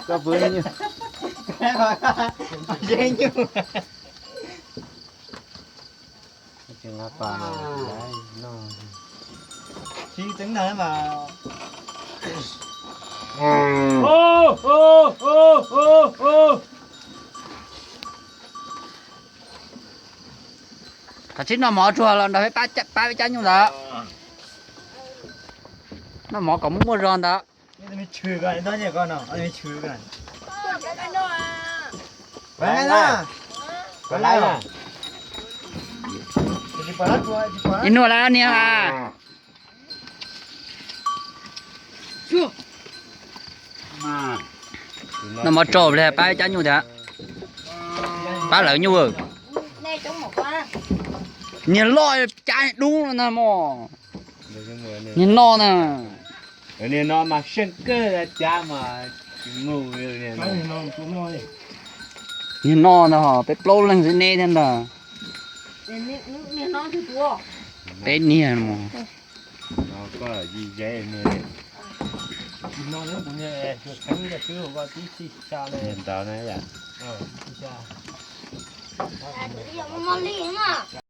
Koj puas nyuj? Nyuj. Kav tsij noj mov tsuag los nrog peb pab peb cab nyuj ntawd. Noj mov kom muaj muaj zog ntawd. Ib nua lawm niag a. Noj mov tso ple pab cab nyuj thiab. Pab lawv nyuj. Niag loj cab dub no na mog. Niag no na. Niag no mas seej kawg cab mas tsis mus. Niag no ntag, peb plaub leeg xwb neb thiab ntag. Peb niag mus.